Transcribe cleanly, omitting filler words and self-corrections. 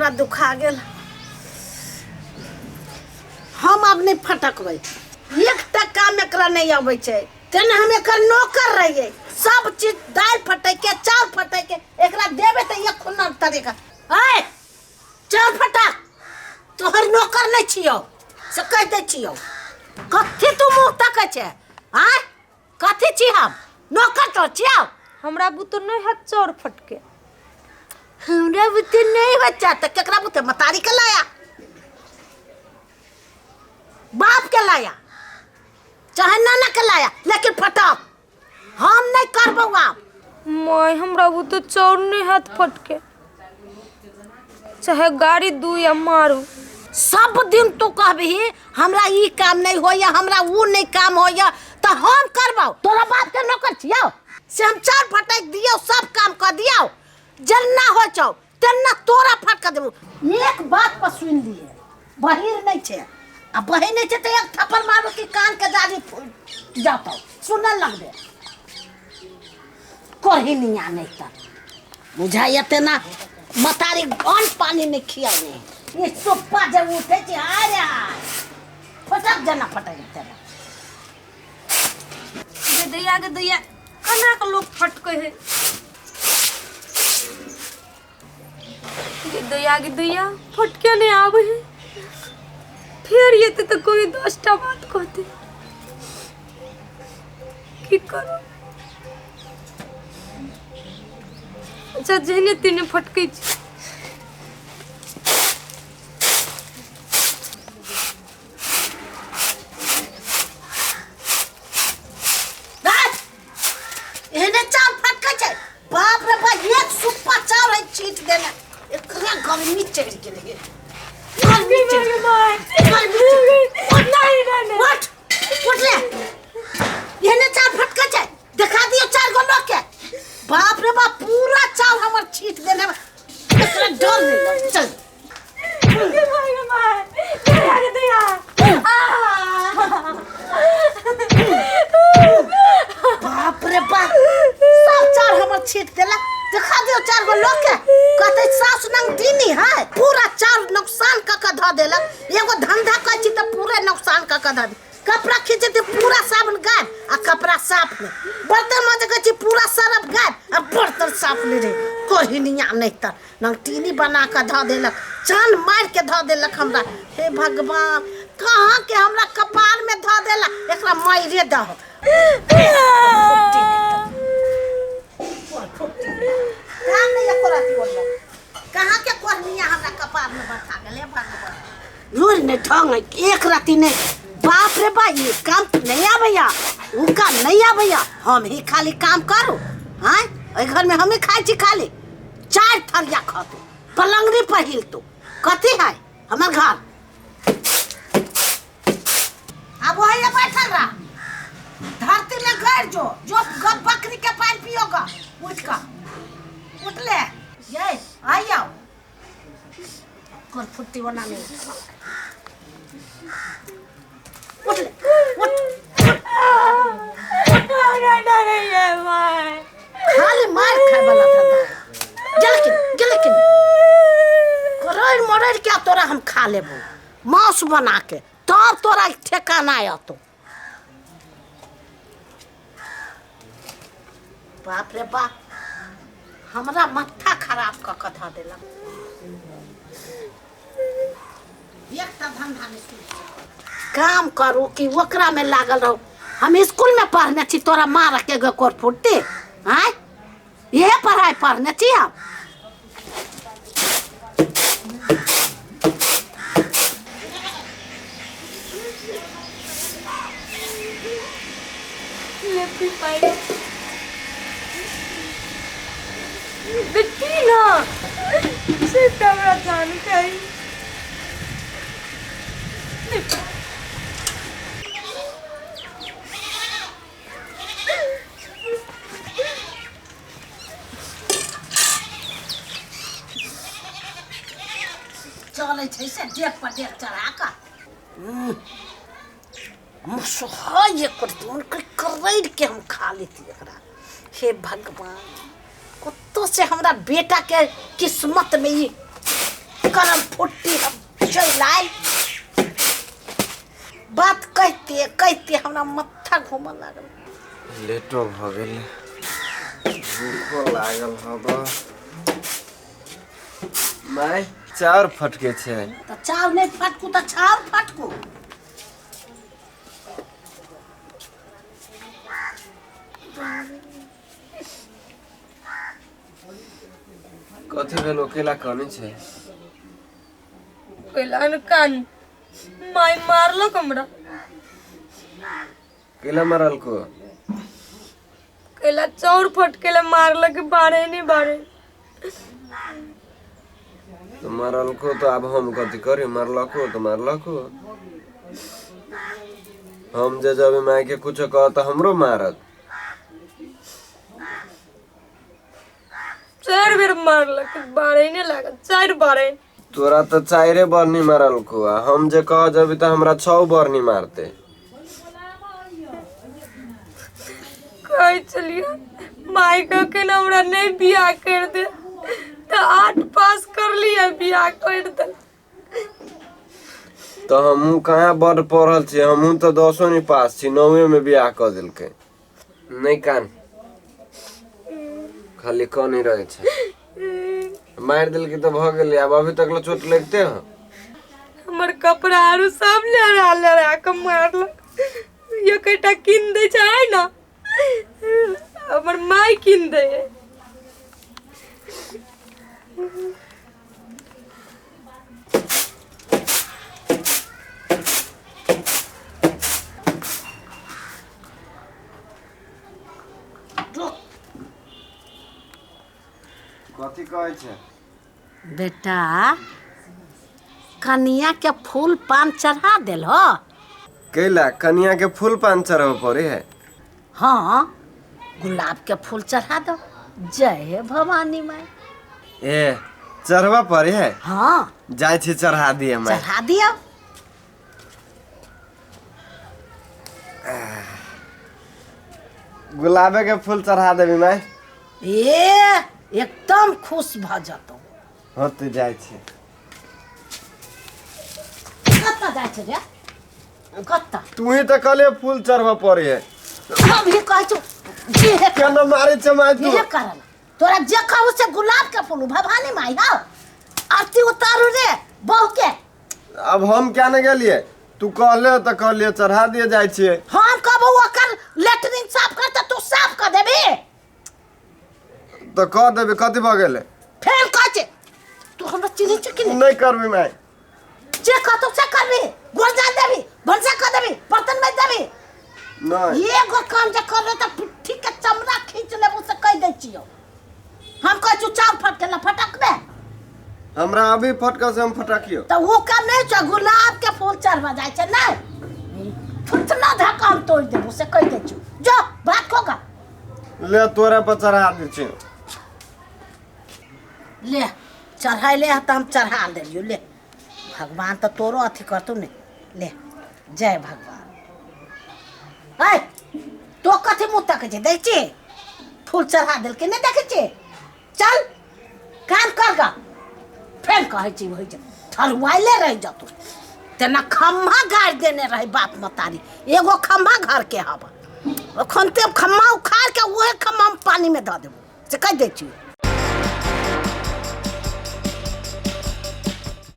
हमरा दुखा गेल। हम आब नहि फटकबै, एकटा काम एकरा नहि अबै छै। तेना हम एकर नौकर रहियै, सब चीज दालि फटैके चाउर फटैके एकरा देबै तऽ एक खुन्ना तरीका। ऐ चाउर फटक, तोहर नौकर नहि छियौ से कहि दै छियौ। कथी तू मुँह तकै छै? आँय, कथी छी हम? नौकर तो छियौ। हमरा बुते नहि हैत चाउर फटके। हमरा बुते नहि बच्चा तऽ केकरा बुते? मतारी के लाया, बाप के लाया, चाहे नाना के लाया, लेकिन फटक हम नहीं करबौ आब। माय, हमरा बुते चाउर नहि हैत फटके, चाहे गाड़ी दू या मारू। सब दिन तू कहबही हमरा ई काम नहीं होइया, हमरा ऊ नहीं काम होइया, तऽ हम करबौ। तोरा बाप के नौकर छियौ से हम चाउर फटक दियौ, सब काम कर दियौ? जेना होइ छौ तेना तोरा फटका देबौ। एक बात पर सुनि लिए, बहिर नहीं छे आ बहिर नहीं छे तऽ एक थप्पड़ मारू कि कान के दाढ़ी फूट जातौ, सुनऽ लगबे। करही नहीं आ नहीं तऽ बुझाइया तेना मतारी अन्न पानी नहीं खियाने। ये सोप्पा जब उठे छै, हाय रे हाय, फटक जना फटक तेना। गे दैया, गे दैया, केना के लोक फटकै है? गे दैया, गे दैया, फटके नहीं आबै है। फेर एतै तऽ कोई 10टा बात कहतै। की करू? अच्छा, जेहने तेहने फटकै छी। एहने चाउर फटकै छै? बाप रे बाप, एक सुप्पा चाउर है छीट देने। एकरा गर्मी चढ़ि गेलै हे, गर्मी चढ़ि गेलै, गर्मी चढ़ि गेलै। नहीं, नहीं, नहीं। उठ, उठ ले। एहने चाउर फटकै छै? देखा दियौ चारि गो लोग के। बाप रे बाप, पूरा चाउर हमर छीट देने बा। एकरा डर नहीं लग। चल। बाप रे बाप, सब चाउर हमर छीट देलक। देखा दियौ चारि गो लोग के, कहते सास नंग दीनी है। पूरा चाउर नुकसान कऽ के धऽ देलक। एगो धंधा करै छी तऽ पूरे नुकसान कऽ के धऽ दे। कपड़ा खींचे थे पूरा साबुन गायब आ कपड़ा साफ नहीं। बर्तन माजे कहै छी पूरा सरफ गायब आ बर्तन साफ नहीं रहे। कोहिनिया नहीं तर नंगटीनी बना के धऽ देलक, चान मार के धऽ देलक हमरा। हे भगवान, कहाँ के हमरा कपार में धऽ देलक। एकरा मारे दह। ध्यान नहीं एको राति ओढ़लक। कहाँ के कोहनिया हमरा कपार में बैठा गेल? हे भगवान, लूर नहीं ढंग है एक राति नहीं। बाप रे बा, ये काम नहीं आबैया, उ काम नहीं आबैया, हम ही खाली काम करू? आँय, एहि घर में हम ही खाइ छी खाली? चारि थरिया खतू, पलंगरी पर हिलतू, कथी है हमर घर? अब वही बैठल रह, धरती में गड़ जो, जो गप बकरी के पानी पियोगा। उठ कर, उठ ले। ये आई आओ कर फुट्टी बना ले। उठ ले, उठ। हमरा डरैया माय। खाली मार खाए वाला धंधा है। गेलखिन, गेलखिन करैर मरैर क्या तोरा हम खा लेबो मांस बना के, तब तोरा ठेकाना अतो। बाप रे बाप, हमरा माथा खराब कऽ कऽ धऽ देलक। एकटा धंधा नहि सुनै, काम करू कि ओकरा में लागल रहू। हम स्कूल में पढ़ने छी तोरा मार के गो कोर फुटते? आँय, इहे पढ़ाई पढ़ने छी हम? ले पी पाई बेटी ना से हमरा जान खाई। चलै छै से डेग पर डेग चढ़ा कऽ मुसहर करती हुनकर करैड़ के हम खा लेती एकरा। हे भगवान, कतौ से हमरा बेटा के किस्मत में ई करम फुट्टी हम चलि आयल। बात कहिते कहिते हमरा माथा घूमऽ लागल। लेटो भऽ गेल, भूखो लागल हब। माय, चाउर फटके छै। तऽ चाउर नहि फटकू तऽ छाउर फटकू। कथी भेल? अकेला कने छै? कैला ने कान, माय मारलक हमरा। केला मारलको? कैला चाउर फटकेला मारलक, बारे नहीं बारे। तो मारलको तो आब हम कथी करी? मारलको तो मारलको। हम जे जब माय के कुछो कह तऽ हमरो मारत। चारि बेर मारलक, बारे नहीं लागल, चारि बारे। तोरा तऽ चाइरे बरनी मारलको आ हम जे कह जबी तऽ हमरा 6 बरनी मारते। कहै छलियै माय के ना हमरा नहीं बियाह कर दे, तऽ 8 पास कर लियै, बियाह कर दे। तऽ हमहूँ कहाँ बड़ पढ़ल छी, हमहूँ तऽ 10 नहीं पास छी, 9 में बियाह कऽ देलकै। नहीं कान, खाली कनी रहै छै। मारि देलकै तऽ भऽ गेलै, आब अभी तक चोट लगिते हो। हमर कपड़ा आरू सब लहरा लहरा कऽ मारलक। एकटा कीन दै छै ने हमर माय, कीन दै है। कथी कहै छै? बेटा, कनिया के फूल पान चढ़ा देल हो? कैला कनिया के फूल पान चढ़ाबऽ पड़े है? हाँ, गुलाब के फूल चढ़ा दो। जय हे भवानी माई। ए, चढ़बऽ पड़े है? हाँ। जाइ छी चढ़ा दिए माय। चढ़ा दियो। गुलाबे के फूल चढ़ा देबी माय? ए, एकदम खुश भऽ जतौ। हो तऽ जाइ छी। कतऽ जाइ छै रे, कतऽ? तू ही तऽ कहलिए फूल चढ़बऽ पड़े है। हम ही कहै छौ जे हे। केना मारै छै माय तू? इहे करल तोरा जे कहू से गुलाब के फूल भवानी माई हौ, आरती उतारू रे बहू के। अब हम क्या ने गेलिए, तू कहले तऽ कहलिए चढ़ा दिए, जाइ छियै। हम कहबो ओकर लेटरिन साफ कर तऽ तू साफ कर देबी? तऽ कह देबी, कथी भऽ गेलै? फेर कहै छै तू हमरा चिन्है छै कि नहि? नहि करबी माय। जे कहतौ से करबी, गोर जान देबी, भनसा कर देबी, बर्तन माजि देबी? नहि। एगो काम जे करबे तऽ पिट्ठी के चमड़ा खींच लेबो से कहि दै छियौ। हम कहै छियौ चाउर फटके ला फटकबे? हमरा अभी फटका से हम फटकियो। तऽ ओ काम नहि छौ, गुलाब के फूल चढ़बऽ जाइ छै नहि, फुटना धक्का हम तोड़ि देबो से कहि दै छियौ। जो भात खोगा। ले, तोरा पर चढ़ा दै छियौ। ले, चढ़ैले तऽ हम चढ़ा देलियौ। ले, भगवान तऽ तोरो अथी करतौ ने। ले, जय भगवान। ऐ तो कथी मुँह तकै छै? देख छी फूल चढ़ा देलकै, नहि देखै छी? चल काम कर गा। फेर कहै छी होइ छै ठरुआइले रहि जतौ। तेना खम्भा गाड़ि देने रहै बाप मतारी, एगो खम्भा घरके हवा। एखन ते खम्भा उखाड़ के उहे खम्भा हम पानीमे धऽ देबो से कहि दै छियौ।